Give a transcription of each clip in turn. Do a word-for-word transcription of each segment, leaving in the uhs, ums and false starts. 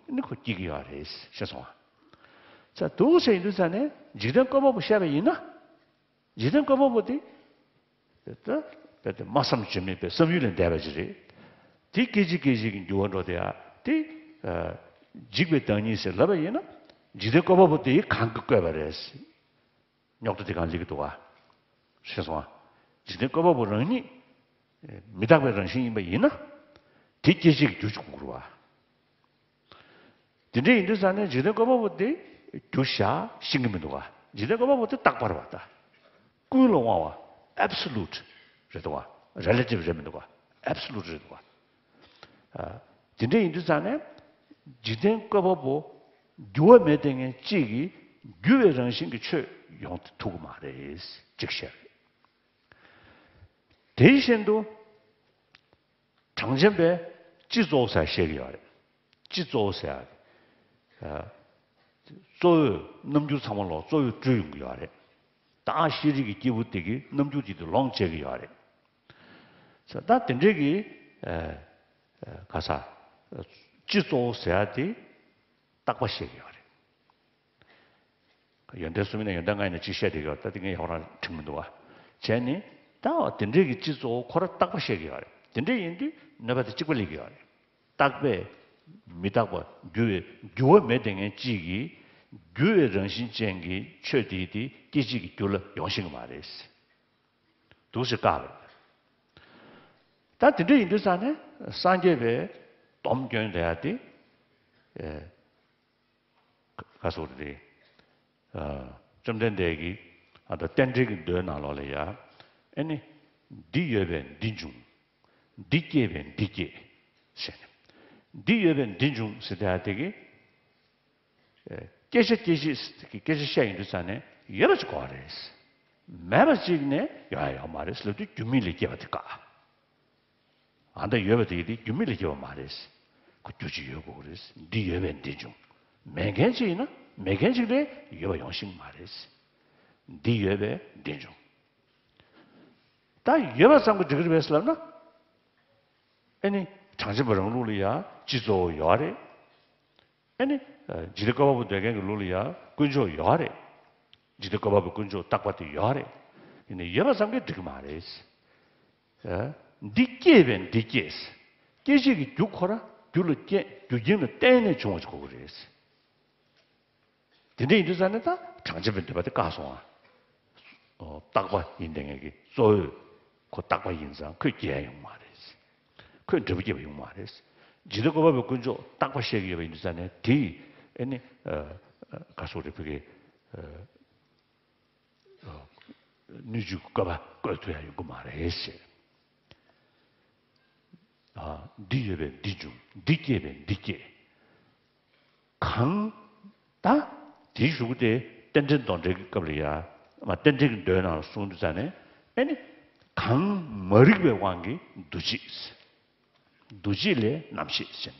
ནི་ཁོ་སྐྱེ་གི་ཡོད་རེད། ཤེས་སོང་ང་། ཙང་འདུག་སེ་ཡིན་དུས་ཙང་ནས་འཇིག་རྟེན་བཀོད་པ་པོ་བཤད་པ་ཡིན་ན། འཇིག་རྟེན་བཀོད་པ་པོ་དེ། ད་རྦད་དེ་སྨྲ་བསམ་བརྗོད་མེད་པའི་བསམ་ཡུལ་ལས་འདས་པ་ཅིག་རེད། དེ་སྐད་ཅིག་སྐད་ཅིག་གིས་འགྱུར་བ་འགྲོ་དེ་ཡ་དེ། འཇིག་པའི་བདག་ཉིད་ཟེར་ལབ་པ་ཡིན་ན། འཇིག་རྟེན་བཀོད་པ་པོ་དེ་གང་གིས་བཀོད་པ་རེད། རྙོག་དྲ་དེ་གང་སླེབས་ཀྱི་འདུག་ག་ཤེས་སོང་ང་། འཇིག་རྟེན་བཀོད་པ་པོ་རང་ཉིད་མི་རྟག་པའི་རང་བཞིན་ཡིན་པ་ཡིན་ན། དེ་སྐད་ཅིག་གིས་འགྱུར་བཅུག་དགོས་རེད་བ། དེ་འདྲ་ཡིན་དུས་ཙང་ནས་འཇིག་རྟེན་བཀོད་པ་པོ་དེ་འགྱུར་བཞག་ཤེས་ཀྱི་མི་འདུག་ག་འཇིག་རྟེན་བཀོད་པ་པོ་དེ་རྟག་པ་རེད་བ་ད། ཀུན་ལ་དབང་བ་ཨེབ་སོ་ལུ་ཊི་རེད་འདུག་ག་རེ་ལེ་ཊིབ་རེད་མི་འདུག་ག་ཨེབ་སོ་ལུ་ཊི་རེད་འདུག་ག་ཨ། དེ་འདྲ་ཡིན་དུས་ཙང་ནས་འཇིག་རྟེན་བཀོད་པ་པོ་འགྱུར་བ་མེད་དེ་ངས་གཅིག་གིས་འགྱུར་བའི་རང་བཞིན་གྱི་ཆོས་ཡོང་ཐུབ་ཀྱི་མ་རེད་ཅིག་བཤད་རེད། དེ་བཞིན་དུ། གྲངས་ཅན་པས་སྤྱི་གཙོ་བོ་ཟེར་བཤད་ཀྱི་ཡོད་རེད། སྤྱི་གཙོ་བོ་ཟེར་ཡག་གི། ཨ། གཙོ་བོས་རྣམ་འགྱུར་ཚང་མ་ལོག་གཙོ་བོས་སྤྲུལ་ཡོང་གི་ཡོད་རེད། ད་ཤེས་རིག་གི་སྐྱེས་བུ་དེ་གིས་རྣམ་འགྱུར་དེ་དུ་ལོངས་སྤྱད་ཀྱི་ཡོད་རེད། ད་དེ་འདྲའི་གི། ཨ། ཨ། ག་ས། སྤྱི་གཙོ་བོ་ཟེར་ཡག་དེ་རྟག་པ་བཤད་ཀྱི་ཡོད་རེད། ཡོན་ཏན་གསུམ་ཡིན་ན་ཡོན་ཏན་ལྔ་ཡིན་ན་གཅིག་བཤད་བསྡད་ཀྱི་ཡོད། ད་དེ་ངས་ཡག་པོ་རང་དྲན་གྱི་མི་འདུག་བ། བྱས་ནས་ད་དེ་འདྲའི་གི་སྤྱི་གཙོ་བོ་ཁོ་རང་རྟག་པ་བཤད་ཀྱི་ཡོད་རེད། དེ་འདྲ་ཡིན་དུས་གནོད་པ་དེ་གཅིག་པ་སླེབས་ཀྱི་ཡོད་རེད། རྟག་པས་མི་རྟག་པ་འགྱུར་བའི་འགྱུར་བ་མེད་དེ་ངས་གཅིག་གིས་འགྱུར་བའི་རང་བཞིན་ཅན་གྱི་ཆོས་དེ་དེ་སྐད་ཅིག་གིས་འགྱུར་ལ་ཡོང་ཤེས་ཀྱི་མ་རེད། འདུག་སེ་བཀག་རེད། ད་དེ་འདྲ་ཡིན་དུས་ཙང་ནས་སངས་རྒྱས་པའི་སྡོམ་སྐྱོན་དེ་ཡ་དེ། ཨེ། ག་སོགས་རེད། ཨ། བཅོམ་ལྡན་འདས་ཀྱིས་ཨ་ད་རྟེན་འབྲེལ་གྱི་མདོའི་ནང་ལོགས་ལ་ཡ། ཨེ་ནི། འདི་ཡོད་པས་འདི་འབྱུང་། འདི་སྐྱེས་པས་འདི་སྐྱེ། ཟེར་ནས། འདི་ཡོད་པས་འདི་འབྱུང་ཟེར་ཏེ་ཨ་དེ་གི། ཨེ། སྐྱེ་ཤ་སྐྱེ་ཤི་ཟེར་གི་སྐད་ཆ་བཤད་ཡོང་དུས་ཙང་ནས་ཡོད་པ་ཅིག་དགོས་པ་རེད། མེད་པ་ཅིག་ནས་ཡོང་ཡ་ཡོད་མ་རེད་ལབ་དུས་རྒྱུ་མེད་ལས་སྐྱེས་པ་དེ་བཀག་ཨ་ད་ཡོད་པ་དེ་དེ་རྒྱུ་མེད་ལས་སྐྱེ་བ་མ་རེད། ཁོ་རྒྱུ་ཅིག་ཡོད་དགོས་རེད། འདི་ཡོད་པས་འདི་འབྱུང་། མེད་མཁན་ཅིག་ཡིན་ན་མེད་མཁན་ཅིག་ལས་ཡོད་པ་ཡོང་ཤེས་མ་རེད། འདི་ཡོད་པས་འདི་འབྱུང་། ད་ཡོད་པ་ཙམ་གྱིས་འགྲིག་གི་རེད་པས་ལབ་ན། ཨེ་ནི་གྲངས་ཅན་པ་རང་ལུགས་ལ་ཡང་སྤྱི་གཙོ་བོ་ཡོད་རེད། ཨེ་ནི། འཇིག་རྟེན་བཀོད་པ་པོ་འདོད་མཁན་གྱི་ལུགས་ལ་ཡང་དཀོན་མཆོག་ཡོད་རེད། འཇིག་རྟེན་བཀོད་པ་པོའི་དཀོན་མཆོག་རྟག་པ་དེ་ཡོད་རེད། ཡིན་ནའི་ཡོད་པ་ཙམ་གྱིས་འགྲིག་གི་མ་རེད། ཨ། འདི་སྐྱེས་པས་འདི་སྐྱེས། སྐྱེ་བྱེད་ཀྱི་རྒྱུ་ཁོ་ར་རྒྱུ་ལ་རྐྱེན་རྒྱུ་རྐྱེན་ལ་བརྟེན་ནས་བྱུང་བ་ཞིག་དགོས་ཀྱི་རེད། དེ་འདྲ་ཡིན་དུས་ཙང་ནས་ད་གྲངས་ཅན་པའི་འདོད་པ་དེ་བཀག་སོང་ཨ། ཨོ། རྟག་པ་ཡིན་དེ་ངེད་ཀྱི་གཙོ་བོས་ཁོ་རྟག་པ་ཡིན་ཙང་ཁོས་སྐྱེ་ཡ་ཡོང་མ་རེད། ཁོས་འབྲས་བུ་སྐྱེ་བ་ཡོང་མ་རེད། འཇིག་རྟེན་བཀོད་པ་པོའི་དཀོན་མཆོག་རྟག་པ་བཤད་ཀྱི་ཡོད་པ་ཡིན་དུས་ཙང་ནས་དེས་ཨེ་ནི། ཨ། ག་སོགས་རེད་བོད་ཀྱི། ཨ། སྣོད་བཅུད་བཀོད་པ་བཀོད་ཐུབ་ཡ་ཡོང་གི་མ་རེད་ཟེར། ཨ། འདི་ཡོད་པས་འདི་འབྱུང་། འདི་སྐྱེས་པས་འདི་སྐྱེ། གང་། ད། དེའི་གཞུག་གུ་དེ་རྟེན་འབྲེལ་དོན་འབྲེལ་གྱི་སྐབས་ལ་ཡ། མ་རྟེན་འབྲེལ་གྱི་མདོའི་ནང་ལ་གསུངས་དུས་ཙང་ནས་ཨེ་ནི། གང་མ་རིག་པའི་དབང་གིས་འདུ་བྱེད། འདུ་བྱེད་ལས་རྣམ་ཤེས་ཟེར།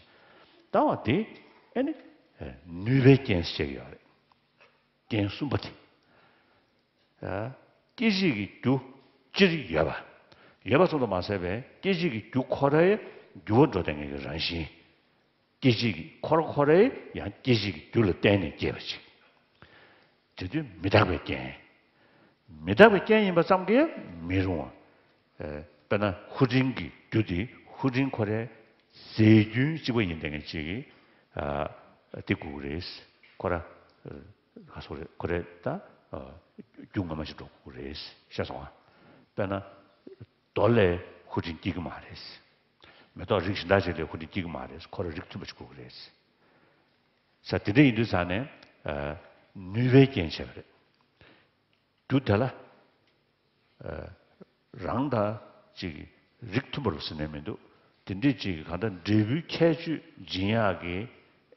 ད་བ་དེ་ཨེ་ནི། ནུས་པའི་རྐྱེན་ཟེར་གྱི་ཡོད་རེད། རྐྱེན་གསུམ་པ་དེ། ཨ། སྐྱེད་བྱེད་ཀྱི་རྒྱུ་སྤྱིར་ཡོད་པ། ཡོད་པ་ཙམ་དུ་མ་ཟད་པའི་སྐྱེད་བྱེད་ཀྱི་རྒྱུ་ཁོ་རའི་འགྱུར་བ་འགྲོ་བསྡད་མཁན་གྱི་རང་བཞིན། སྐྱེད་བྱེད་ཀྱི་ཁོ་ར་ཁོ་རའི་ཡང་སྐྱེད་བྱེད་ཀྱི་རྒྱུ་ལ་བརྟེན་ནས་སྐྱེས་པ་ཅིག་དེ་དུས་མི་རྟག་པའི་རྐྱེན། མི་རྟག་པའི་རྐྱེན་ཡིན་པ་ཙམ་གྱིས་མི་རུང་བ། ཨ། དཔེར་ན་ཧུ་ཀྲིན་གྱི་རྒྱུ་དེ་ཧུ་ཀྲིན་ཁོ་རའི་རྫས་རྒྱུན་གཅིག་པ་ཡིན་བསྡད་མཁན་ཅིག་གིས། ཨ། དེ་དགོས་ཀྱི་རེད། ཁོ་ར། ཨ། ག་སོགས་རེད། ཁོ་རེ་ད། ཨ། རྒྱུ་ངོ་མ་ཞིག་འགྲོ་དགོས་རེད། ཤེས་སོང་ང་། དཔེར་ན། རྡོ་ལས་ཧུ་ཀྲིན་སྐྱེ་གི་མ་རེད། མེ་ཏོག་རིགས་གཞན་དག་ཅིག་ལས་ཧུ་ཀྲིན་སྐྱེ་གི་མ་རེད། ཁོ་ར་རིགས་མཐུན་པ་ཞིག་དགོས་ཀྱི་རེད། ས་དེ་འདྲ་ཡིན་དུས་ཙང་ནས། ཨ། ནུས་པའི་རྐྱེན་བྱས་པ་རེད། རྒྱུ་དེ་ལ། ཨ། རང་དང་ཅིག་རིགས་མཐུན་པ་རུ་ཟེར་ནས་མི་འདུག་དེ་འདྲས་ཅིག་གང་ལྟར་འབྲས་བུའི་ཁྱད་ཆོས་འབྱིན་ཡག་གི་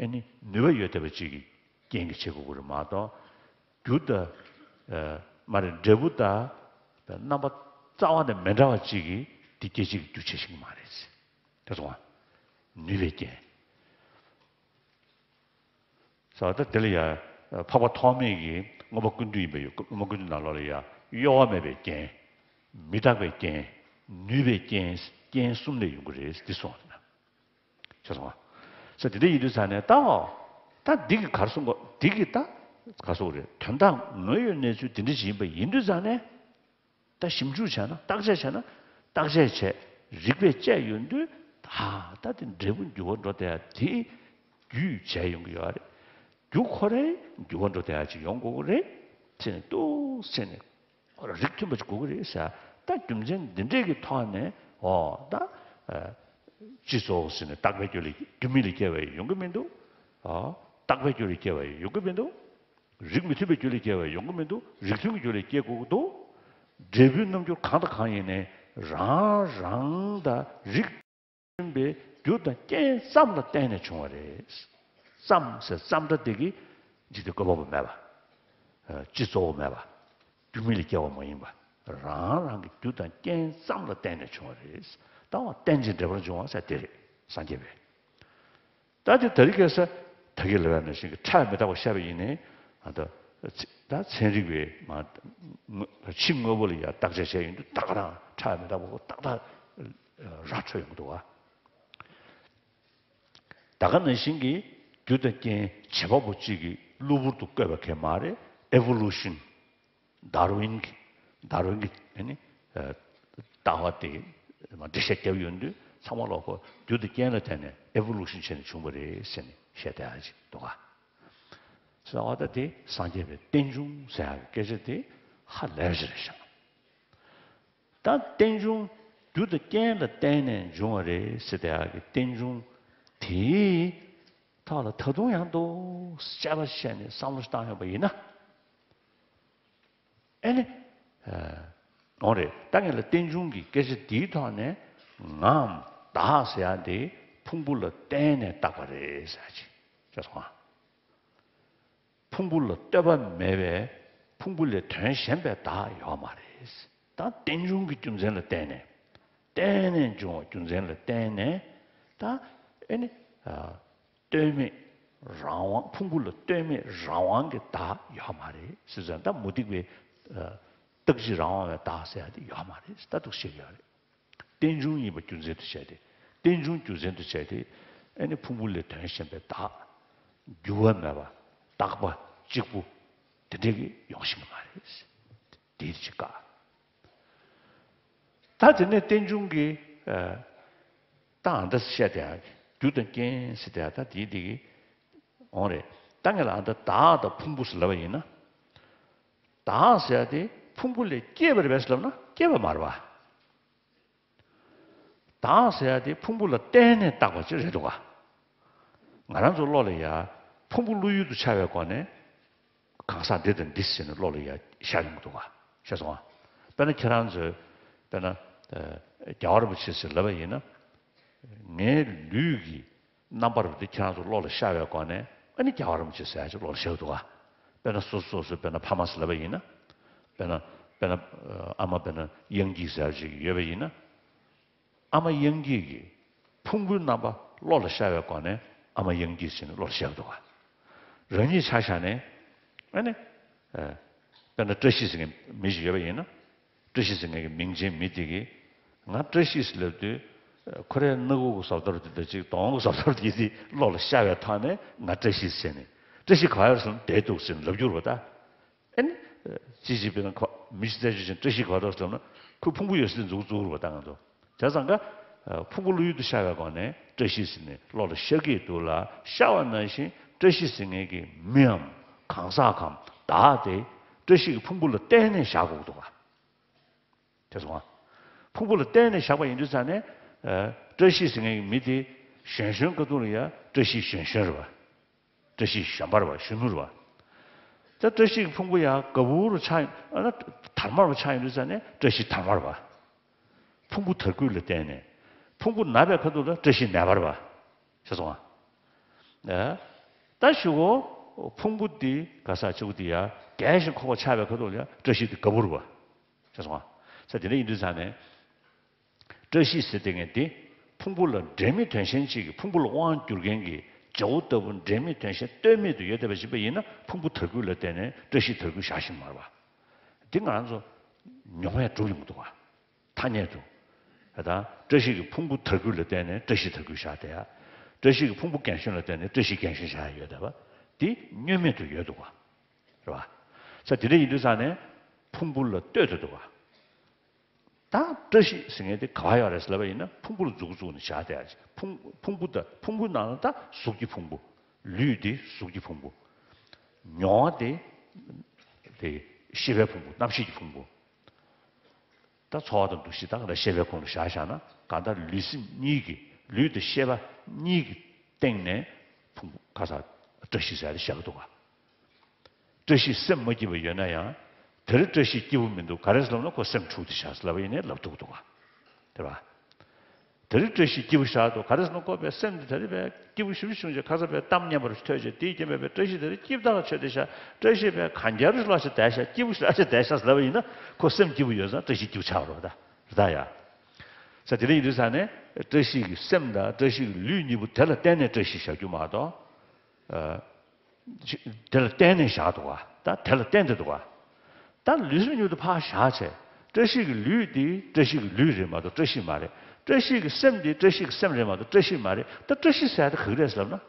ཨེ་ནི་ནུས་པ་ཡོད་བསྡད་པ་ཅིག་གི་རྐྱེན་གྱིས་བྱེད་དགོས་ཀྱི་རེད་མ་གཏོགས། རྒྱུ་དང་། ཨ། མ་རེད། འབྲས་བུ་དང་རྣམ་པ་རྩ་བ་ནས་མི་འདྲ་བ་ཅིག་གིས་དེ་སྐད་ཅིག་གི་རྒྱུ་བྱེད་ཤེས་ཀྱི་མ་རེད། དེ་སོང་ང་། ནུས་པའི་རྐྱེན། ས་ད་དེ་ལ་ཡ། འཕགས་པ་ཐོགས་མེད་ཀྱིས་མངོན་པ་ཀུན་བཏུས་ཡིན་པའི་ཡུལ་མངོན་པ་ཀུན་བཏུས་ནང་ལོགས་ལ་ཡ། གཡོ་བ་མེད་པའི་རྐྱེན། མི་རྟག་པའི་རྐྱེན། ནུས་པའི་རྐྱེན། རྐྱེན་གསུམ་ལས་ཡོང་གི་རེད་འདི་གསུངས་པ་རེད་ན། ཤེས་སོང་ང་། ས་དེ་འདྲ་ཡིན་དུས་ཙང་ནས་ད་ད་འདི་གི་གར་སོང་གོ་འདི་གི་ད་ག་སོག་རེད། དོན་དག་དངོས་ཡོད་གནས་ཚུལ་དེ་འདྲ་ཞིག་ཡིན་པ་ཡིན་དུས་ཙང་ནས། ད་ཞིབ་འཇུག་བྱས་ན་བརྟག་དཔྱད་བྱས་ན་བརྟག་དཔྱད་བྱས་རིགས་པས་དཔྱད་ཡོང་དུས་ད་ད་དེ་འབྲས་བུ་འགྱུར་བ་འགྲོ་བསྡད་ཡ་དེ་རྒྱུས་བྱས་ཡོང་གི་ཡོད་རེད། རྒྱུ་ཁོ་རང་འགྱུར་བ་འགྲོ་བསྡད་ཡ་ཅིག་ཡོང་དགོས་ཀྱི་རེད། ཟེར་ནས་ཏོག་ཟེར་ནས་ཁོ་རང་རིགས་མཐུན་པ་ཅིག་དགོས་ཀྱི་རེད་ཟེར། ད་རྒྱུ་མཚན་འདི་འདྲས་ཀྱི་ཐོག་ནས་འོ་ད་སྤྱི་ཚོགས་ཟེར་ནས་རྟག་པའི་རྒྱུ་ལས་རྒྱུ་མེད་ལས་སྐྱེ་བ་ཡོང་གི་མི་འདུག་ཨ་རྟག་པའི་རྒྱུ་ལས་སྐྱེ་བ་ཡོང་གི་མི་འདུག་རིགས་མི་མཐུན་པའི་རྒྱུ་ལས་སྐྱེ་བ་ཡོང་གི་མི་འདུག་རིགས་མཐུན་གྱི་རྒྱུ་ལས་སྐྱེ་དགོས་ཀྱི་འདུག་འབྲས་བུའི་རྣམ་འགྱུར་གང་དང་གང་ཡིན་ནའི་རང་རང་དང་རིགས་མཐུན་པའི་རྒྱུ་དང་རྐྱེན་ཙམ་ལ་བརྟེན་ནས་བྱུང་བ་རེད། ཙམ་ཟེར་ཙམ་སྒྲ་དེ་གིས་འཇིག་རྟེན་བཀོད་པ་པོ་མེད་པ། སྤྱི་གཙོ་བོ་མེད་པ། རྒྱུ་མེད་ལས་སྐྱེ་བ་མ་ཡིན་པ། རང་རང་གི་རྒྱུ་དང་རྐྱེན་ཙམ་ལ་བརྟེན་ནས་བྱུང་བ་རེད། ད་བ་རྟེན་ཅིང་འབྲེལ་པར་འབྱུང་བ་ཟེར་དེ་རེད། སངས་རྒྱས་པས། ད་དེ་ད་རིག་གེ་ས་ད་གི་ལ་བའི་ནང་བཞིན་གྱི་ཕྲ་མི་རྟག་པ་བཤད་པ་ཡིན་ནའི་ཨ་ད་ད་ཚན་རིག་པའི་མ་ཕྱི་དངོས་པོ་ལ་ཡང་བརྟག་དཔྱད་བྱས་ཡོང་དུས་ད་ག་རང་ཕྲ་མི་རྟག་པ་ཁོ་ཏག་ཏག་ར་འཕྲོད་ཡོང་གི་འདུག་བ། ད་ག་ནང་བཞིན་གྱི་རྒྱུ་དང་རྐྱེན་བྱེད་པ་པོ་གཅིག་གིས་གློ་བུར་དུ་བཀོད་པ་གང་མ་རེད། ཨེ་བོ་ལུ་ཤན། ཌར་ཝིན་གྱི་ཌར་ཝིན་གྱི་ཨ་ནི་ལྟ་བ་དེ་འགྲེལ་བཤད་བརྒྱབ་ཡོང་དུས་ཚང་མ་ལོག་གོ་རྒྱུ་དང་རྐྱེན་ལ་བརྟེན་ནས་ཨེ་བོ་ལུ་ཤན་བྱས་ནས་བྱུང་བ་རེད་ཟེར་ནས་བཤད་བསྡད་ཡ་ཅིག་འདུག་ག་ཟེར་བ་ད་དེ་སངས་རྒྱས་པའི་རྟེན་འབྱུང་ཟེར་ཡ་གི་སྐད་ཆ་དེ་ཧ་ལས་པ་ཞིག་རེད་ཤག་ད་རྟེན་འབྱུང་རྒྱུ་དང་རྐྱེན་ལ་བརྟེན་ནས་འབྱུང་བ་རེད་ཟེར་བསྡད་ཡ་གི་རྟེན་འབྱུང་དེའི་ཐོག་ལ་ད་དུང་ཡང་ཏོག་ཙམ་དཔྱད་པ་བྱས་ནས་བསམ་བློ་བཏང་ཡོང་པ་ཡིན་ན། ཨེ་ནི། འོང་རེད། ད་ངས་ལ་རྟེན་འབྱུང་གི་སྐད་ཆ་འདིའི་ཐོག་ནས་ངའམ་བདག་ཟེར་ཡ་འདི་ཕུང་པོ་ལ་བརྟེན་ནས་བཏགས་པ་རེད་ཟེར་ཡ་ཅིག་ཅེས་སོང་ཨ། ཕུང་པོ་ལ་ལྟོས་པ་མེད་པའི་ཕུང་པོ་ལས་དོན་གཞན་པའི་བདག་ཡོད་མ་རེད། ད་རྟེན་འབྱུང་གི་རྒྱུ་མཚན་ལ་བརྟེན་ནས་བརྟེན་ནས་འབྱུང་བ་རྒྱུ་མཚན་ལ་བརྟེན་ནས་ད་ཨེ་ནི། ལྟོས་མེད་རང་དབང་ཕུང་པོ་ལ་ལྟོས་མེད་རང་དབང་གི་བདག་ཡོད་མ་རེད་ཟེར་ཙང་ད་མུ་སྟེགས་པའི་རྟག་གཅིག་རང་དབང་བའི་བདག་ཟེར་ཡ་དེ་ཡོད་མ་རེད་ད་འདུག་བཤད་ཀྱི་ཡོད་རེད། རྟེན་འབྱུང་ཡིན་པ་རྒྱུ་མཚན་དུ་བྱས་ཏེ་རྟེན་འབྱུང་རྒྱུ་མཚན་དུ་བྱས་ཏེ་ཨ་ནི་ཕུང་པོ་ལས་དོན་གཞན་པའི་བདག་འགྱུར་བ་མེད་པ་རྟག་པ་གཅིག་པུ་དེ་འདྲས་ཀྱི་ཡོང་ཤེས་ཀྱི་མ་རེད། དེའི་ཕྱིར་བཀག་ད་དེ་ནས་རྟེན་འབྱུང་གི་ད་ཨ་འདྲ་བཤད་དེ་རྒྱུ་དང་རྐྱེན་ཟེར་དེ་ད་དེའི་དེ་གི་འོང་རེད། ད་ངས་ལ་ཨ་འདྲ་བདག་དང་ཕུང་པོ་ཟེར་ལབ་པ་ཡིན་ན། བདག་ཟེར་ཡ་དེ་ཕུང་པོ་ལས་སྐྱེས་པ་རེད་པས་ཟེར་ལབ་ན་སྐྱེས་པ་མ་རེད་པ། བདག་ཟེར་ཡ་དེ་ཕུང་པོ་ལ་བརྟེན་ནས་བཏགས་པ་ཅིག་རེད་འདུག་ག་ང་རང་ཚོ་བློ་ལ་ཡ་ཕུང་པོ་བློ་ཡུལ་དུ་འཆར་བའི་སྒོ་ནས་གང་ཟག་འདི་དང་འདི་ཟེར་ནས་བློ་ལ་ཡ་ཤར་ཡོང་གི་འདུག་ག་ཤེས་སོང་ང་། དཔེར་ན་ཁྱེད་རང་ཚོས་དཔེར་ན་རྒྱལ་བ་རིན་པོ་ཆེ་ཟེར་ལབ་པ་ཡིན་ན། ངའི་ལུས་ཀྱི་རྣམ་པར་འདི་ཁྱེད་རང་ཚོ་བློ་ལ་ཤར་བའི་སྒོ་ནས་ཨ་ནི་རྒྱལ་བ་རིན་པོ་ཆེ་ཟེར་ཡ་ཅིག་བློ་ལ་ཤར་གི་འདུག་ག་དཔེར་ན་སོ་སོ་སོ་སོ་དཔེར་ན་ཕ་མ་ཟེར་ལབ་པ་ཡིན་ན། དཔེར་ན་དཔེར་ན་ཨ་མ་དཔེར་ན་གཡང་སྐྱིད་ཟེར་ཡ་ཅིག་ཡོད་པ་ཡིན་ན། ཨ་མ་གཡང་སྐྱིད་ཀྱི་ཕུང་པོའི་རྣམ་པ་བློ་ལ་ཤར་བའི་སྒོ་ནས་ཨ་མ་གཡང་སྐྱིད་ཟེར་ནས་བློ་ལ་ཤར་གི་འདུག་ག་རང་ཉིད་ཆ་བཞག་ནས་ཨ་ནི། དཔེར་ན་བཀྲ་ཤིས་ཟེར་མཁན་མི་ཞིག་ཡོད་པ་ཡིན་ན། བཀྲ་ཤིས་ཟེར་མཁན་གྱི་མིང་ཅན་མི་དེ་གིས་ང་བཀྲ་ཤིས་ཟེར་ལབ་དུས། ཁོ་རའི་སྣ་ཁུག་གི་བཟོ་ལྟ་རུ་དེ་དང་གཅིག་གདོང་གི་བཟོ་ལྟ་རུ་དེ་དེ་བློ་ལ་ཤར་བའི་ཐོག་ནས་ང་བཀྲ་ཤིས་ཟེར་ནས་བཀྲ་ཤིས་ག་ཡོད་སོང་བསྡད་འདུག་ཟེར་ནས་ལབ་རྒྱུ་རེད་པ་ད། ཨེ་ནི། ཅི་ཞིག་དཔེར་ན་ཁོ་མི་ཞིག་རྩད་གཅོད་བྱས་བཀྲ་ཤིས་ག་འདུག་ཟེར་ན་ཁོས་ཕུང་པོ་ཡོད་ས་དེ་འཛུགས་བཙུགས་རེད་པ་ད་ང་ཚོ། བྱས་ཙང་ཀ་ཕུང་པོ་བློ་ཡུལ་དུ་ཤར་བའི་སྒོ་ནས་བཀྲ་ཤིས་ཟེར་ནས་བློ་ལ་ཤར་གྱི་འདུག་ལ་ཤར་བ་ནང་བཞིན་བཀྲ་ཤིས་ཟེར་མཁན་གྱི་མིའམ་གང་ཟག་གམ་བདག་དེ་བཀྲ་ཤིས་ཀྱི་ཕུང་པོ་ལ་བརྟེན་ནས་བཞག་དགོས་ཀྱི་འདུག་ག་དེ་སོང་ང་། ཕུང་པོ་ལ་བརྟེན་ནས་བཞག་པ་ཡིན་དུས་ཙང་ནས། བཀྲ་ཤིས་ཟེར་མཁན་གྱི་མི་དེ་གཞོན་གཞོན་སྐབས་དུས་ལ་ཡ་བཀྲ་ཤིས་གཞོན་གཞོན་རེད་པ། བཀྲ་ཤིས་གཞོན་པ་རེད་པ་གཞོན་ནུ་རེད་པ། ད་བཀྲ་ཤིས་ཀྱི་ཕུང་པོ་ཡ་དགའ་པོ་རུ་ཆགས་ཡོང་ན་དར་དམར་བ་ཆགས་ཡོང་དུས་ཙང་ནས་བཀྲ་ཤིས་དར་དམར་རེད་པ། ཕུང་པོ་དར་རྒུད་ལ་བརྟེན་ནས། ཕུང་པོ་ན་བའི་ཁ་ཐུག་ལ་བཀྲ་ཤིས་ནད་པ་རེད་པ། ཤེས་སོང་ང་། ཨ། ད་ཞུ་གོ་ཕུང་པོ་འདི་ག་ས་ཆེ་བོ་འདི་ཡ་རྒས་ཤིང་འཁོགས་པ་ཆགས་པའི་ཁ་ཐུག་ལ་ཡ་བཀྲ་ཤིས་འདི་དགའ་པོ་རེད་པ། ཤེས་སོང་ང་། ས་དེ་འདྲ་ཡིན་དུས་ཙང་ནས། བཀྲ་ཤིས་ཟེར་དེ་ངས་འདི་ཕུང་པོ་ལ་འབྲེལ་མེད་དོན་གཞན་གཅིག་གིས་ཕུང་པོ་ལ་དབང་བསྒྱུར་མཁན་གྱི་བྱ་བོ་ལྟ་བུ་འབྲེལ་མེད་དོན་གཞན་ལྟོས་མེད་དུ་ཡོད་བསྡད་པ་ཡིན་པ་ཡིན་ན་ཕུང་པོ་དར་རྒུད་ལ་བརྟེན་ནས་བཀྲ་ཤིས་དར་རྒུད་བཞག་ཤེས་མ་རེད་པ། འདི་ང་རང་ཚོ་མྱོང་བས་གྲུབ་ཡོང་གི་འདུག་ག་ཐ་སྙད་དུ། ད་བཀྲ་ཤིས་ཀྱི་ཕུང་པོ་དར་རྒུད་ལ་བརྟེན་ནས་བཀྲ་ཤིས་དར་རྒུད་བཞག་བསྡད་ཡ། བཀྲ་ཤིས་ཀྱི་ཕུང་པོ་རྒན་གཞོན་ལ་བརྟེན་ནས་བཀྲ་ཤིས་རྒན་གཞོན་བཞག་ཡོད་བསྡད་པ་འདི་བསྙོན་མེད་དུ་ཡོད་འདུག་ག། རེད་བ། ས་དེ་འདྲ་ཡིན་དུས་ཙང་ནས་ཕུང་པོ་ལ་ལྟོས་དེ་འདུག་ག། ད་བཀྲ་ཤིས་ཟེར་མཁན་དེ་ག་བ་ཡོད་རེད་ཟེར་ལབ་པ་ཡིན་ན་ཕུང་པོ་ལ་མཛུབ་བཙུགས་ནས་བཞག་བསྡད་ཡ་ཕུང་ཕུང་པོ་ད་ཕུང་པོའི་ནང་ལ་ད་གཟུགས་ཀྱི་ཕུང་པོ། ལུས་དེ་གཟུགས་ཀྱི་ཕུང་པོ། མྱོང་བ་དེ་དེ་ཤེས་པའི་ཕུང་པོ་རྣམ་ཤེས་ཀྱི་ཕུང་པོ། ད་ཚོར་བ་དང་འདུ་ཤེས་ད་ག་ད་ཤེས་པའི་ཁོངས་ལ་བཞག་བཞག་ན་གང་ལྟར་ལུས་སེམས་གཉིས་ཀྱི་ལུས་དང་ཤེས་པ་གཉིས་ཀྱི་སྟེང་ནས་ཕུང་པོ་ག་ས་བཀྲ་ཤིས་ཟེར་ཡ་དེ་བཞག་གི་འདུག་ག། བཀྲ་ཤིས་སེམས་མ་སྐྱིད་པ་ཡོད་ན་ཡང་། དེ་རིང་བཀྲ་ཤིས་སྐྱིད་པོ་མི་འདུག་ག་རེ་ཟེར་ལབ་ན་ཁོ་སེམས་འཁྲུགས་ཏེ་བཞག་ཟེར་ལབ་པ་ཡིན་ནའི་ལབ་ཐུབ་ཀྱི་འདུག་ག། དེ་བ། དེ་རིང་བཀྲ་ཤིས་སྐྱིད་པོ་བཞག་འདུག་ག་རེ་ཟེར་ན་ཁོ་པའི་སེམས་འདི་དེ་རིང་པའི་སྐྱིད་པོ་ཞེ་པོ་བྱུང་རྗེས་ཁ་སང་པའི་གཏམ་སྙན་པ་རུ་ཐོས་རྗེས་དེའི་རྐྱེན་པས་པའི་བཀྲ་ཤིས་དེ་རིང་སྐྱིད་པོ་ཆགས་ཏེ་བཞག་བཀྲ་ཤིས་པའི་གན་རྒྱ་རུ་ལོག་ཤ་བསྡད་ཤ་སྐྱིད་པོ་ཞེ་པོ་བསྡད་ཤ་ཟེར་ལབ་པ་ཡིན་ན་ཁོ་སེམས་སྐྱིད་པོ་ཡོད་ཙང་བཀྲ་ཤིས་སྐྱིད་པོ་ཆགས་རོགས་ད་རེད་ད་ཡ། ས་དེ་རིང་ཡིན་དུས་ས་ནས་བཀྲ་ཤིས་ཀྱི་སེམས་དང་བཀྲ་ཤིས་ཀྱི་ལུས་གཉིས་པོ་དེ་ལ་བརྟེན་ནས་བཀྲ་ཤིས་བཞག་རྒྱུ་མ་གཏོགས། དེ་ལ་བརྟེན་ནས་བཞག་འདུག་ག། ད་དེ་ལ་བརྟེན་ཏེ་འདུག་ག། ད་ལུས་སེམས་གཉིས་པོ་དེ་ཕར་བཞག་བྱས། བཀྲ་ཤིས་ཀྱི་ལུས་དེ་བཀྲ་ཤིས་ཀྱི་ལུས་རེད་མ་གཏོགས་བཀྲ་ཤིས་མ་རེད། བཀྲ་ཤིས་ཀྱི་སེམས་དེ་བཀྲ་ཤིས་ཀྱི་སེམས་རེད་མ་གཏོགས་བཀྲ་ཤིས་མ་རེད། ད་བཀྲ་ཤིས་ཟེར་ཡ་དེ་ག་རེ་རེད་ཟེར་ལབ་ན།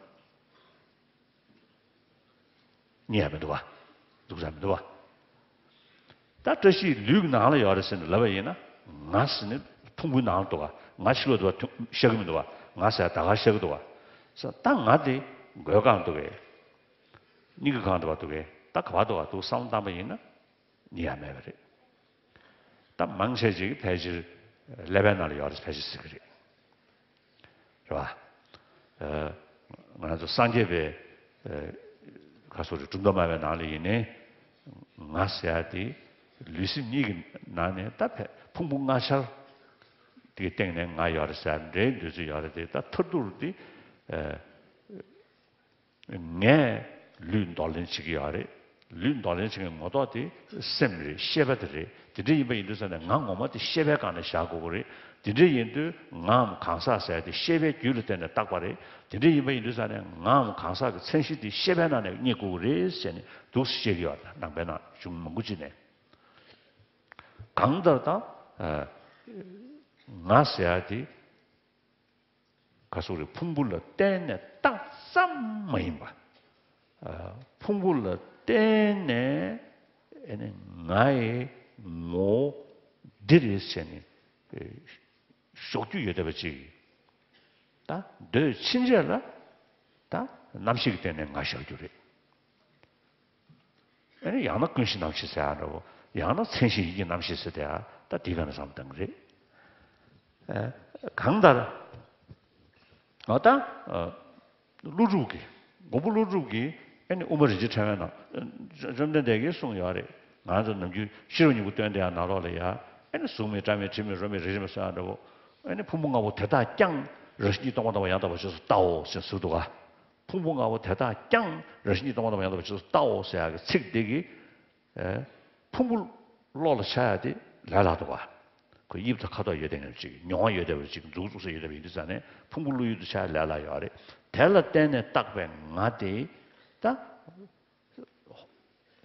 རྙེད་ཡ་མི་འདུག་ག། འདུག་ས་མི་འདུག་ག། ད་བཀྲ་ཤིས་ལུས་ཀྱི་ནང་ལ་ཡོད་རེད་ཟེར་ནས་ལབ་པ་ཡིན་ན། ང་ཟེར་ནས་ཕུང་པོའི་ནང་ལ་འདུག་ག། ང་ཕྱི་ལོགས་འདུག་ག་ཤར་གྱི་མི་འདུག་ག། ང་ཟེར་ཡ་ད་ག་ཤར་གྱི་འདུག་ག། ས་ད་ང་དེ་མགོའི་སྒང་འདུག་གས། སྙིང་གི་སྒང་དུ་བ་འདུག་གས། ད་ག་བ་འདུག་ག་འདུག་བསམ་བློ་བཏང་པ་ཡིན་ན་རྙེད་ཡ་མེད་པ་རེད། ད་མང་ཆེ་ཅིག་ཕལ་ཆེར་ཀླད་པའི་ནང་ལ་ཡོད་རེད་ཕལ་ཆེར་ཟེར་གི་རེད། རེད་བ། ཨ། ང་ཚོ་སངས་རྒྱས་པའི་ཨ། ཁ་སོ་རེ་གྲུབ་མཐའ་སྨྲ་བའི་ནང་ལ་ཡིན་ནའི་ང་ཟེར་ཡ་དེ་ལུས་སེམས་གཉིས་ཀྱི་ནང་ནས་ད་ཕལ་ཕུང་པོ་ལྔ་ཆར་དེའི་སྟེང་ནས་ང་ཡོད་རེད་ཟེར་ཡ་འདྲའི་འདོད་ཚུལ་ཡོད་རེད་དེ་ད་མཐར་ཐུག་དེ་ཨ། ངས་ལུས་འདོར་ལེན་བྱེད་ཀྱི་ཡོད་རེད། ལུས་འདོར་ལེན་བྱེད་མཁན་ངོ་ཐོག་དེ་སེམས་རེད་ཤེས་པ་དེ་རེད། དེ་འདྲ་ཡིན་པ་ཡིན་དུས་ཙང་ནས་ང་ངོ་མ་དེ་ཤེས་པའི་སྒང་ནས་བཞག་དགོས་ཀྱི་རེད། དེ་འདྲ་ཡིན་དུས་ངའམ་གང་ཟག་ཟེར་དེ་ཤེས་པའི་རྒྱུད་ལ་བརྟེན་ནས་བཏགས་པ་རེད། དེ་འདྲ་ཡིན་པ་ཡིན་དུས་ཙང་ནས་ངའམ་གང་ཟག་གི་མཚན་གཞི་དེ་ཤེས་པའི་ནང་ནས་རྙེད་དགོས་ཀྱི་རེད་ཟེར་ནས་འདུག་སེ་བཤད་ཀྱི་ཡོད་ནང་པའི་ནང་གཞུང་མང་པོ་ཅིག་ནས། གང་ལྟར་ད་ང་ཟེར་ཡ་དེ། ག་སོགས་རེད། ཕུང་པོ་ལ་བརྟེན་ནས་བཏགས་ཙམ་མ་ཡིན་པ། ཨ། ཕུང་པོ་ལ་བརྟེན་ནས་ཨེ་ནི་ང་ཡི་ངོ་བོ་འདི་རེད་ཟེར་ནས་ཨེ་ཞོག་རྒྱུ་ཡོད་བསྡད་པ་ཅིག་ད་འདོད་ཕྱིན་ཆད་ལ་ད་རྣམ་ཤེས་ཀྱི་སྟེང་ནས་ང་བཞག་རྒྱུ་རེད། ཨ་ནི་ཡང་ན་ཀུན་གཞི་རྣམ་ཤེས་ཟེར་ཡ་འདྲ་བོ། ཡང་ན་མཚན་གཞི་ཡིད་ཀྱི་རྣམ་ཤེས་ཟེར་དེ་ཡ་ད་དེའི་སྒང་ནས་བསམ་བཏང་གི་རེད། ཨ། གང་ལྟར། ང་ད། ཨ། ཀླུ་སྒྲུབ་ཀྱི། མགོན་པོ་ཀླུ་སྒྲུབ་ཀྱིས་ཨ་ནི་དབུ་མ་རིན་ཆེན་ཕྲེང་བའི་ནང་། བཅོམ་ལྡན་འདས་ཀྱིས་གསུངས་ཡོད་རེད། ང་ཚོ་ནམ་རྒྱུན་ཤེས་རབ་སྙིང་པོ་སྟོན་དེ་ཡ་ནང་ལོགས་ལ་ཡ། ཨ་ནི་གཟུགས་མེད་སྒྲ་མེད་དྲི་མེད་རོ་མེད་རེག་རིག་མེད་གསུངས་ཡ་འདྲ་བོ། ཨ་ནི་ཕུང་པོ་ལྔ་པོ་དེ་དག་ཀྱང་རང་བཞིན་གྱིས་སྟོང་པ་དང་མ་ཡིན་པར་ཡང་དག་པར་ཆོས་སུ་བལྟའོ་ཞེས་ཟེར་འདུག་ག། ཕུང་པོ་ལྔ་པོ་དེ་དག་ཀྱང་རང་བཞིན་གྱིས་སྟོང་པ་དང་མ་ཡིན་པར་ཆོས་སུ་བལྟའོ་ཟེར་ཡག་གི་ཚིག་འདི་གིས། ཨེ། ཕུང་པོ་བློ་ལ་འཆར་ཡག་དེ་ལས་སླ་འདུག་ག། ཁོ་དབྱིབས་དང་ཁ་དོག་ཡོད་བསྡད་མཁན་ཅིག་མྱོང་བ་ཡོད་བསྡད་པ་ཅིག་མཛུབ་བཙུགས་ས་ཡོད་བསྡད་པ་ཡིན་དུས་ཙང་ནས་ཕུང་པོ་བློ་ཡུལ་དུ་འཆར་ཡག་ལས་སླ་ཡོད་རེད། དེ་ལ་བརྟེན་ནས་བཏགས་པའི་ང་དེ་ད།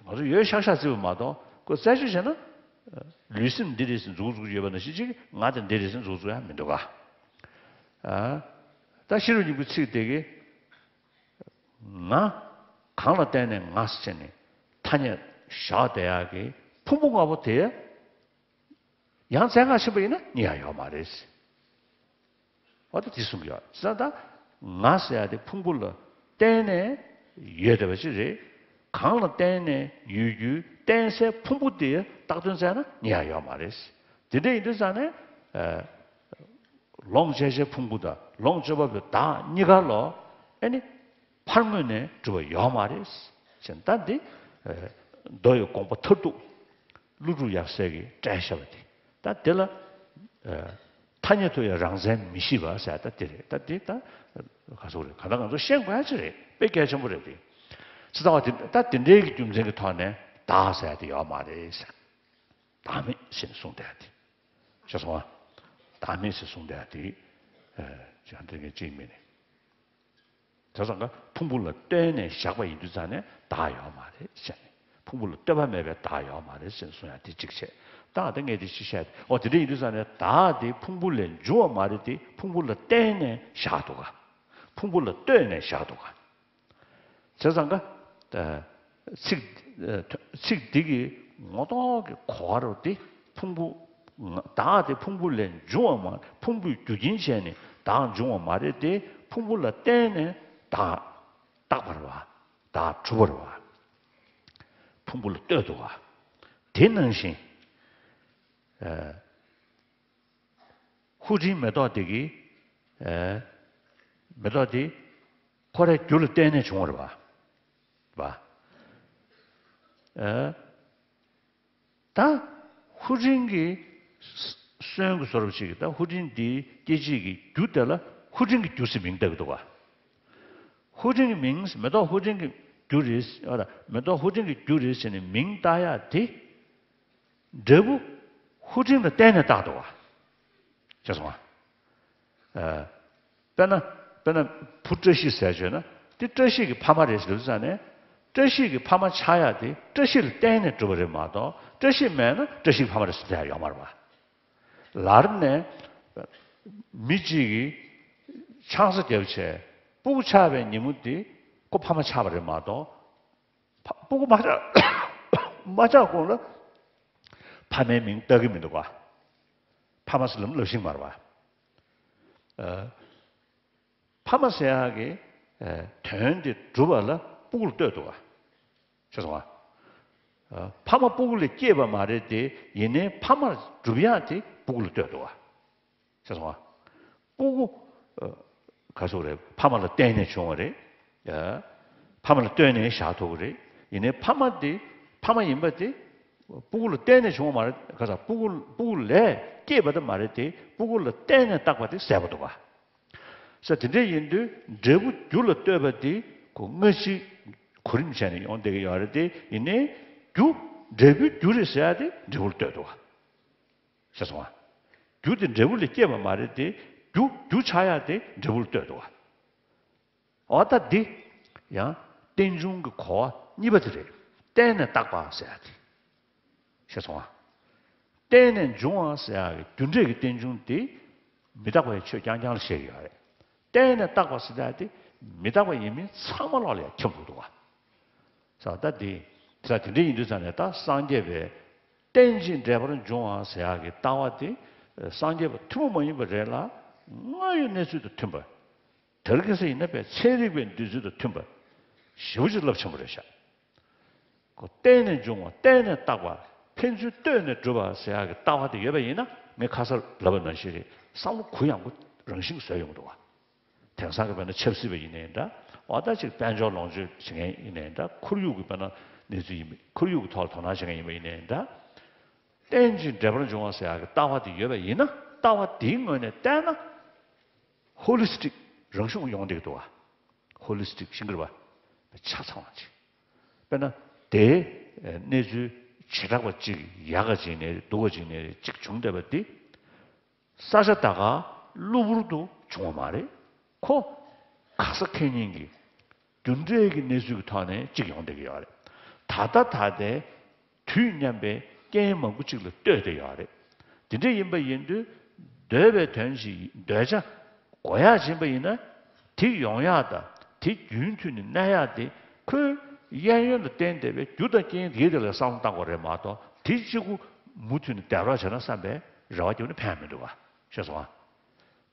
ང་ཚོ་ཡོད་ཤག་ཤག་བརྩི་བ་མ་གཏོགས་ཁོ་རྩད་གཅོད་བྱས་ན། ལུས་སེམས་འདི་རེད་ཟེར་མཛུབ་བཙུགས་ཡོད་པ་ནང་བཞིན་ཅིག་ང་དེ་འདི་རེད་ཟེར་མཛུབ་བཙུགས་ཡག་མི་འདུག་ག། ཨ། ད་ཤེས་རབ་སྙིང་པོའི་ཚིག་དེ་གིས། ང་། གང་ལ་བརྟེན་ནས་ང་ཟེར་ནས་ཐ་སྙད་བཞག་བསྡད་ཡག་གི་ཕུང་པོ་ལྔ་པོ་དེ། ཡང་བཙན་བཀག་ཕྱིན་པ་ཡིན་ན་རྙེད་ཡག་ཡོད་མ་རེད། འོ་ད་དེ་གསུང་གི་ཡོད། བྱས་ཙང་ད་ང་ཟེར་ཡག་དེ་ཕུང་པོ་ལ་བརྟེན་ནས་ཡོད་བསྡད་པ་ཅིག་རེད། གང་ལ་བརྟེན་ནས་ཡོད་རྒྱུའི་བརྟེན་སའི་ཕུང་པོ་དེ་བཏགས་དོན་བཙལ་ན་རྙེད་ཡག་ཡོད་མ་རེད། དེ་འདྲ་ཡིན་དུས་ཙང་ནས། ཨ། ལོངས་སྤྱོད་བྱའི་ཕུང་པོ་དང་ལོངས་སྤྱོད་པ་པོའི་བདག་གཉིས་ཀ་ལོ། ཨ་ནི། ཕར་ངོས་ནས་གྲུབ་པ་ཡོད་མ་རེད། ཅེས་ད་འདི། ཨ། མདོ་ཡི་དགོངས་པ་མཐར་ཐུག་ཀླུ་སྒྲུབ་ཡབ་སྲས་ཀྱིས་བཀྲལ་བཞག་པ་དེ། ད་དེ་ལ། ཨ། ཐ་སྙད་དུ་ཡང་རང་མཚན་མི་ཤེས་པ་ཟེར་ད་དེ་རེད། ད་དེ་ད། ག་ཟེར་དགོས་རེད། ག་ད་ང་ཚོ་ཤེས་དགོས་ཡག་ཅིག་རེད། དཔེ་གལ་ཆེན་པོ་རེད་དེ། ཇི་ལྟ་བ་དེ་ད་དེ་འདྲའི་གི་རྒྱུ་མཚན་གྱི་ཐོག་ནས་བདག་ཟེར་ཡག་དེ་ཡོད་མ་རེད་ཟེར། བདག་མེད་ཟེར་ནས་གསུངས་བསྡད་ཡག་དེ། ཤེས་སོང་ང་། བདག་མེད་ཟེར་གསུངས་བསྡད་ཡག་དེ། ཨ། ཅང་དེ་གའི་གཅིག་མིན་ནས། དེ་ཙང་ཀ་ཕུང་པོ་ལ་ལྟོས་ནས་བཞག་པ་ཡིན་དུས་ཙང་ནས་བདག་ཡོད་མ་རེད་ཟེར་ནས། ཕུང་པོ་ལ་ལྟོས་པ་མེད་པའི་བདག་ཡོད་མ་རེད་ཟེར་ནས་གསུང་ཡག་དེ་གཅིག་བྱས། ད་ད་ངས་དེ་ཅི་བཤད་དེ། འོ་དེ་འདྲ་ཡིན་དུས་ཙང་ནས་བདག་དེ་ཕུང་པོ་ལས་འབྱུང་བ་མ་རེད་དེ་ཕུང་པོ་ལ་བརྟེན་ནས་བཞག་འདུག་ག། ཕུང་པོ་ལ་ལྟོས་ནས་བཞག་འདུག་ག་བྱས་ཙང་ཀ་ཚིག་ཚིག་འདི་གི་ངོ་ཐོག་གི་གོ་བ་རུ་དེ་ཕུང་པོ། བདག་དེ་ཕུང་པོ་ལས་འབྱུང་བ་མ། ཕུང་པོའི་རྒྱུ་རྐྱེན་བྱས་ནས་བདག་འབྱུང་བ་མ་རེད་དེ། ཕུང་པོ་ལ་བརྟེན་ནས་བདག་རྟག་པར་བ། བདག་གྲུབ་པར་བ། ཕུང་པོ་ལ་ལྟོས་འདུག་ག་དེ་ནང་བཞིན། ཧུ་ཀྲིན་མེ་ཏོག་དེ་གི་མེ་ཏོག་དེ་ཁོ་རའི་རྒྱུ་ལ་བརྟེན་ནས་བྱུང་བ་རེད་པ། ད་ཧུ་ཀྲིན་གྱི་སོན་གྱི་བཟོ་འདྲ་ཅིག་གི། ད་ཧུ་ཀྲིན་དེའི་སྐྱེ་བྱེད་ཀྱི་རྒྱུ་དེ་ལ་ཧུ་ཀྲིན་གྱི་རྒྱུ་ཟེར་མིང་བཏགས་ཀྱི་འདུག་ག་ཧུ་ཀྲིན་གྱི་མིང་། མེ་ཏོག་ཧུ་ཀྲིན་གྱི་རྒྱུ་རེད། ཨ། ད་མེ་ཏོག་ཧུ་ཀྲིན་གྱི་རྒྱུ་རེད་ཟེར་ནས་མིང་བཏགས་ཡག་དེ། འབྲས་བུ་ཧུ་ཀྲིན་ལ་བརྟེན་ནས་བཏགས་འདུག་ག་ཤེས་སོང་ང་། དཔེར་ན། དཔེར་ན་བུ་བཀྲ་ཤིས་ཟེར་བརྗོད་ན་དེ་བཀྲ་ཤིས་ཀྱི་ཕ་མ་རེད་ཟེར་ཙང་ནས། བཀྲ་ཤིས་ཀྱི་ཕ་མ་ཆགས་ཡག་དེ་བཀྲ་ཤིས་ལ་བརྟེན་ནས་གྲུབ་པ་རེད་མ་གཏོགས། བཀྲ་ཤིས་མེད་ན་བཀྲ་ཤིས་ཀྱི་ཕ་མ་རེད་ཟེར་ཡག་ཡོད་མ་རེད་པ། ལར་ནས་མི་གཅིག་གིས་ཆང་ས་བརྒྱབ་བྱས་སྤུ་གུ་ཆགས་པའི་ཉིན་མོ་དེ་ཁོ་ཕ་མ་ཆགས་པ་རེད་མ་གཏོགས། ཕ་སྤུ་གུ་མ་ཆགས། མ་ཆགས་གོང་ལ་ཕ་མའི་མིང་བཏགས་ཀྱི་མི་འདུག་ག་ཕ་མ་ཟེར་ལབ་ལབ་ཤེས་མ་རེད་པ། ཕ་མ་ཟེར་ཡག་གི་དོན་དེ་སྒྲུབ་པ་ལ་སྤུ་གུ་ལ་ལྟོས་འདུག་ག་ཤེས་སོང་ང་། ཕ་མ་སྤུ་གུ་ལས་སྐྱེས་པ་མ་རེད་དེ། ཡིན་ནའི་ཕ་མ་སྒྲུབ་ཡག་དེ་སྤུ་གུ་ལ་ལྟོས་འདུག་ག་ཤེས་སོང་ང་། སྤུ་གུ་ག་ཚོད་རེད། ཕ་མ་ལ་བརྟེན་ནས་བྱུང་བ་རེད། ཕ་མ་ལ་ལྟོས་ནས་བཞག་ཐུབ་ཀྱི་རེད། ཡིན་ནའི་ཕ་མ་དེ་ཕ་མ་ཡིན་པ་དེ་སྤུ་གུ་ལ་བརྟེན་ནས་བྱུང་བ་མ་རེད། ག་ས་སྤུ་གུ་སྤུ་གུ་ལས་སྐྱེས་པ་དེ་མ་རེད་དེ། སྤུ་གུ་ལ་བརྟེན་ནས་བཏགས་པ་དེ་ཟེར་བ་འདུག་ག་ས་དེ་འདྲ་ཡིན་དུས་འབྲས་བུ་རྒྱུ་ལ་ལྟོས་པ་དེ་ཁོ་སྔ་ཕྱི་གོ་རིམ་བྱས་ནས་ཡོང་བསྡད་ཀྱི་ཡོད་རེད་དེ། ཡིན་ནའི་རྒྱུ་འབྲས་བུའི་རྒྱུ་རེད་ཟེར་ཡག་དེ་འབྲས་བུ་ལ་ལྟོས་འདུག་ག་ཤེས་སོང་ང་། རྒྱུ་དེ་འབྲས་བུ་ལས་སྐྱེས་པ་མ་རེད་དེ། རྒྱུ་རྒྱུ་ཆགས་ཡག་དེ་འབྲས་བུ་ལ་ལྟོས་འདུག་ག་འོ་ད་འདི་ཡང་རྟེན་འབྱུང་གི་གོ་བ་གཉིས་པ་དེ་རེད། བརྟེན་ནས་བཏགས་པ་ཟེར་ཡག་དེ། ཤེས་སོང་ང་། བརྟེན་ནས་འབྱུང་བ་ཟེར་ཡག་གི་རྒྱུ་འབྲས་ཀྱི་རྟེན་འབྱུང་དེ་མི་རྟག་པའི་ཆོས་རྐྱང་རྐྱང་ལ་བཤད་ཀྱི་ཡོད་རེད། བརྟེན་ནས་བཏགས་པ་ཟེར་ཡག་དེ་མི་རྟག་པ་ཡིན་མིན་ཚང་མ་ལོག་ལ་ཡང་ཁྱབ་འགྲོ་འདུག་ག་ས་ད་དེ། ས་དེ་འདྲ་ཡིན་དུས་ཙང་ནས་ད་སངས་རྒྱས་པའི་རྟེན་ཅིང་འབྲེལ་པར་འབྱུང་བ་ཟེར་ཡག་གི་ལྟ་བ་དེ་སངས་རྒྱས་པ་ཐུན་མོང་མ་ཡིན་པ་རེད་ལ། སྔ་ཡོད་གནས་ཚུལ་དང་མཐུན་པ། དེ་རིང་ཁ་སང་ཡིན་ན་པའི་ཚན་རིག་པའི་འདོད་ཚུལ་དང་མཐུན་པ་ཞེ་པོ་ཅིག་རླབས་ཆེན་པོ་རེད་ཤག་ཁོ་བརྟེན་ནས་འབྱུང་བ། བརྟེན་ནས་བཏགས་པ། ཕན་ཚུན་ལྟོས་ནས་གྲུབ་པ་ཟེར་ཡག་གི་ལྟ་བ་དེ་ཡོད་པ་ཡིན་ན། ངས་ཁ་སང་ལབ་པ་ནང་བཞིན་རེད། བསམ་བློ་གུ་ཡངས་པོ་རང་བཞིན་གྱིས་བཟོས་ཡོང་གི་འདུག་ག་དེང་སང་གི་དཔེར་ན་ཆབ་སྲིད་པ་ཡིན་ནའི་འདྲ། འོ་ད་ཅིག་དཔལ་འབྱོར་ལོངས་སྤྱོད་བྱེད་མཁན་ཡིན་ནའི་འདྲ། ཁོར་ཡུག་གི་དཔེར་ན་གནས་ཚུལ་ཡིན་པ། ཁོར་ཡུག་གི་ཐོག་ལ་དོ་སྣང་བྱེད་མཁན་ཡིན་པ་ཡིན་ནའི་འདྲ། རྟེན་ཅིང་འབྲེལ་པར་འབྱུང་བ་ཟེར་ཡག་གི་ལྟ་བ་དེ་ཡོད་པ་ཡིན་ན། ལྟ་བ་དེའི་ངོས་ནས་བལྟས་ན་ཧོ་ལི་སི་ཊིག་རང་བྱུང་ཡོང་བསྡད་ཀྱི་འདུག་ག་ཧོ་ལི་སི་ཊིག་ཤིང་གི་རེད་པ། ཆ་ཚང་བ་ཅིག་དཔེར་ན་དེའི་གནས་ཚུལ་བྱེ་བྲག་པ་གཅིག་ཡག་ག་ཅིག་ནས་སྡུག་ག་ཅིག་ནས་གཅིག་བྱུང་བསྡད་པ་འདི། ས་ཆ་ད་ག་གློ་བུར་དུ་བྱུང་བ་མ་རེད། ཁོ་ག་ས་འཁེལ་ཉིན་གྱི་རྒྱུ་འབྲས་ཀྱི་གནས་ཚུལ་གྱི་ཐོག་ནས་གཅིག་ཡོང་བསྡད་ཀྱི་ཡོད་རེད། ད་ལྟ་ད་ལྟའི་དུས་མཉམ་པའི་རྐྱེན་མང་པོ་གཅིག་ལ་ལྟོས་བསྡད་ཡོད་རེད། དེ་འདྲ་ཡིན་པ་ཡིན་དུས། འདོད་པའི་དོན་ཞིག་འདོད་བྱ་དགོས་ཡག་ཡིན་པ་ཡིན་ན། དེ་ཡོང་ཡག་དང་དེ་རྒྱུན་མཐུད་ནས་གནས་ཡག་དེ་ཁོའི་གཡས་གཡོན་ལ་བརྟེན་བསྡད་པའི་རྒྱུ་དང་རྐྱེན་དེའི་དེ་ལ་བསམ་བློ་བཏང་དགོས་རེད་མ་གཏོགས། དེ་གཅིག་པུ་མུ་མཐུད་ནས་བསྡད་རོགས་བྱས་ན་བསམ་པའི་རེ་བ་བརྒྱབ་ན་ཕན་མི་འདུག་ག་ཤེས་སོང་ང་།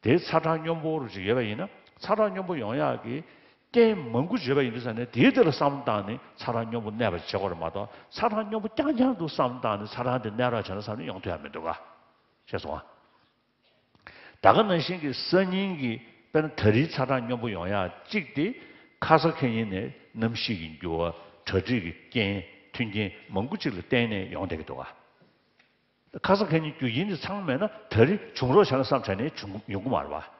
དེའི་ཚ་གྲང་སྙོམས་པོ་རུ་ཅིག་ཡོད་པ་ཡིན་ན། ཚ་གྲང་སྙོམས་པོ་ཡོང་ཡག་གི་རྐྱེན་མང་པོ་ཡོད་པ་ཡིན་དུས་ཙང་ནས། དེའི་དེ་ལ་བསམ་བློ་བཏང་ནས་ཚ་གྲང་སྙོམས་པོ་གནས་པ་བྱེད་དགོས་རེད་མ་གཏོགས། ཚ་གྲང་སྙོམས་པོ་རྐྱང་རྐྱང་དུ་བསམ་བློ་བཏང་ནས་ཚ་གྲང་དེ་གནས་རོགས་བྱས་ན་བསམ་ནས་ཡོང་ཐུབ་ཡག་མི་འདུག་ག་ཤེས་སོང་ང་། ད་ག་ནང་བཞིན་གྱི་སང་ཉིན་གྱི་དཔེར་ན་ད་རེས་ཚ་གྲང་སྙོམས་པོ་ཡོང་ཡག་གཅིག་དེ། ཁ་ས་འཁེལ་ཉིན་ནས་གནམ་གཤིས་ཀྱི་འགྱུར་བ། གྲ་སྒྲིག་གི་རྐྱེན། མཐུན་རྐྱེན་མང་པོ་གཅིག་ལ་བརྟེན་ནས་ཡོང་བསྡད་ཀྱི་འདུག་ག་ཁ་ས་འཁེལ་ཉིན་རྒྱུ་རྐྱེན་དེ་ཚང་མ་མེད་ན་ད་རེས་བྱུང་རོགས་བྱས་ན་བསམ་བྱས་ནས་བྱུང་ཡོང་གི་མ་རེད་པ།